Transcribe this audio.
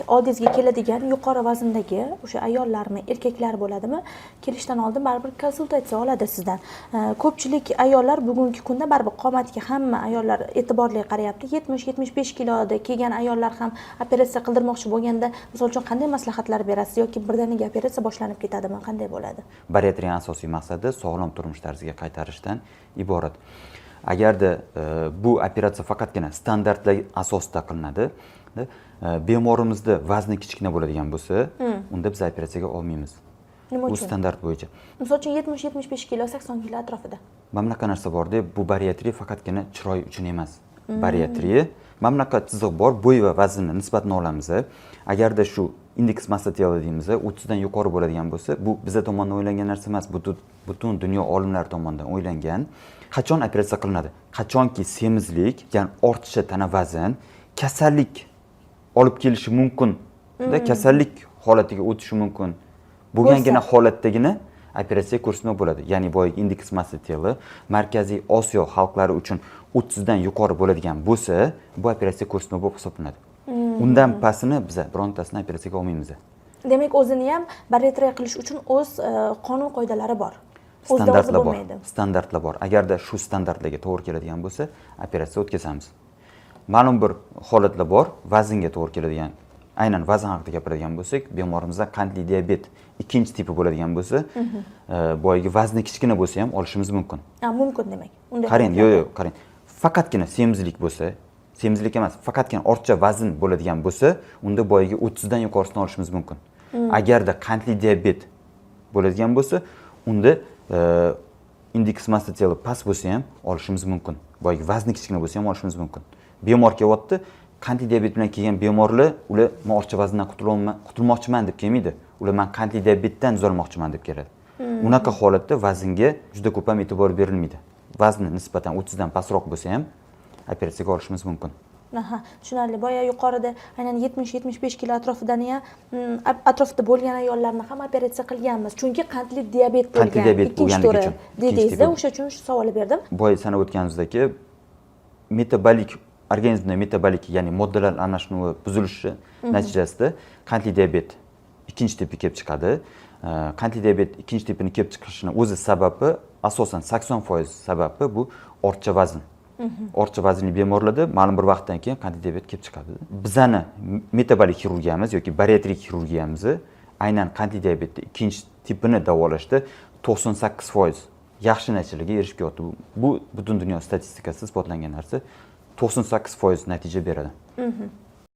Oldingizga keladigan yuqori vazndagi o'sha ayollarmi, erkaklar bo'ladimi, kelishdan oldin baribir konsultatsiya oladi sizdan. Ko'pchilik ayollar bugungi kunda baribir qomatga hamma ayollar e'tiborli qarayapti. 70-75 kiloda kelgan ayollar ham operatsiya qildirmoqchi bo'lganda, misol uchun, qanday maslahatlar berasiz yoki birdaniga operatsiya boshlanib ketadimi, qanday bo'ladi? Bariatriyaning asosiy maqsadi sog'lom turmush tarziga qaytarishdan iborat. Agarda bu operatsiya faqatgina standartlar asosida qilinadi, bemorimizda vazni kichkina bo'ladigan bo'lsa, unda biz operatsiyaga olmaymiz. Nima Bu uchun? standart bo'yicha. Misol uchun, 70-75 kilo, 80 kilo atrofida. Mana bunaqa narsa borda, bu bariatriya faqatgina chiroy uchun emas. Bariatriya, mana bunaqa chiziq bor, bo'y va vaznni nisbatini olamiz. Agarda shu индекс массы тела deymiz, 30 dan yuqori bo'ladigan bo'lsa, bu biza tomonidan o'ylangan narsa emas, butun dunyo olimlari tomonidan o'ylangan. Qachon operatsiya qilinadi? Qachonki semizlik, ya'ni ortiqcha tana vazn kasallik olib kelishi mumkin, da kasallik holatiga o'tishi mumkin bo'lgangina Bo'lsa. holatdagina operatsiya ko'rsatma bo'ladi. Ya'ni boyagi индекс массы тела Markaziy Osiyo xalqlari uchun 30 dan yuqori bo'ladigan bo'lsa, bu operatsiya ko'rsatma bo'lib hisoblanadi. Undan pastini biza birontasini operatsiyaga olmaymiz. Demak, o'zini ham bariatriya qilish uchun o'z qonun qoidalari bor, o'zidan o'zi Standartlar bor. bo'lmaydi. Standartlar bor. Agarda shu standartlarga to'g'ri keladigan bo'lsa, operatsiya o'tkazamiz. Ma'lum bir holatlar bor, vaznga to'g'ri keladigan. Aynan vazn haqida gapiradigan bo'lsak, bemorimizda qandli diabet ikkinchi tipi bo'ladigan bo'lsa, boyagi vazni kichkina bo'lsa ham olishimiz mumkin. Ha, mumkin demak unday Qarang, holatlarda. Yo'q, qarang. Faqatgina semizlik bo'lsa, semizlik emas, faqatgina ortiqcha vazn bo'ladigan bo'lsa, unda boyagi 30 dan yuqorisini olishimiz mumkin. Agarda qandli diabet bo'ladigan bo'lsa, unda индекс массы тела past bo'lsa ham olishimiz mumkin. Boyagi vazni kichkina bo'lsa ham olishimiz mumkin. Bemor kelyapti, qandli diabet bilan kelgan bemorlar, ular "Men ortiqcha vazndan qutulmoqchiman" deb kelmaydi. Ular "Men qandli diabetdan tuzalmoqchiman" deb keladi. Unaqa holatda vaznga juda ko'p ham e'tibor berilmaydi. Vazni nisbatan 30 dan pastroq bo'lsa ham operatsiyaga olishimiz mumkin. Aha, tushunarli. Boya yuqorida aynan 70-75 kilo atrofida ham atrofida bo'lgan ayollarni ham operatsiya qilganmiz, chunki qandli diabet bo'lgan. Qandli diabet ikkinchi bo'lganligi turi uchun. Ikkinchi dedingizda, tipi. o'sha uchun shu savolni berdim. Boya sanab o'tganimizdek, metabolik organizmda metabolik, ya'ni moddalar almashinuvi buzilishi natijasida qandli diabet ikkinchi tipi kelib chiqadi. Qandli diabet ikkinchi tipini kelib chiqishini o'zi sababi, asosan 80% sababi bu ortiqcha vazn. Ortiqcha vaznli bemorlarda ma'lum bir vaqtdan keyin qandli diabet kelib chiqadi. Bizani metabolik xirurgiyamiz yoki bariatrik xirurgiyamizni aynan qandli diabetni ikkinchi tipini davolashda 98% yaxshi natijalarga erishib kelyapti. Bu butun dunyo statistikasida isbotlangan narsa, 98% natija beradi.